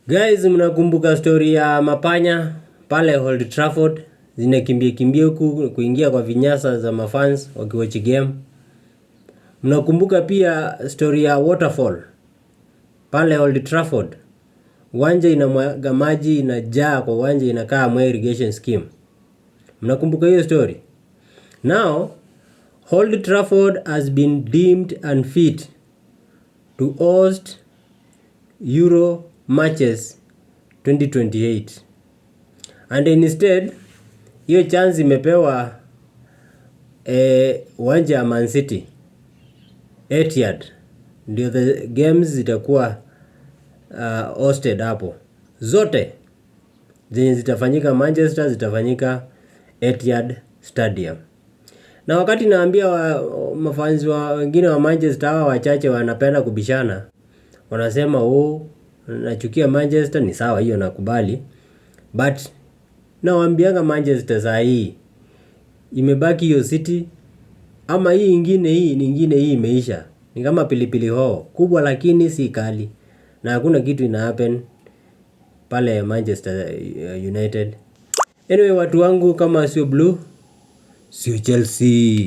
Guys, mnakumbuka story ya mapanya pale Old Trafford zinakimbia kimbia huku kuingia kwa vinyasa za mafans wakiwatch game? Mnakumbuka pia story ya waterfall pale Old Trafford? Uwanja inamwaga maji, inajaa kwa uwanja, inakaa mwa irrigation scheme. Mnakumbuka hiyo story? Now, Old Trafford has been deemed unfit to host Euro matches 2028 and instead hiyo chance imepewa uwanja ya Man City, Etihad, ndio the games zitakuwa hosted hapo. Zote zenye zitafanyika Manchester zitafanyika Etihad Stadium. Na wakati naambia mafans wa wengine wa Manchester, hawa wachache wanapenda kubishana, wanasema, "Oh, nachukia Manchester." Ni sawa, hiyo nakubali, but nawaambianga Manchester saa hii imebaki hiyo City ama hii ingine, hii nyingine, hii imeisha. Ni kama pilipili hoho kubwa, lakini si kali, na hakuna kitu ina happen pale Manchester United. Anyway, watu wangu, kama sio blue, sio Chelsea.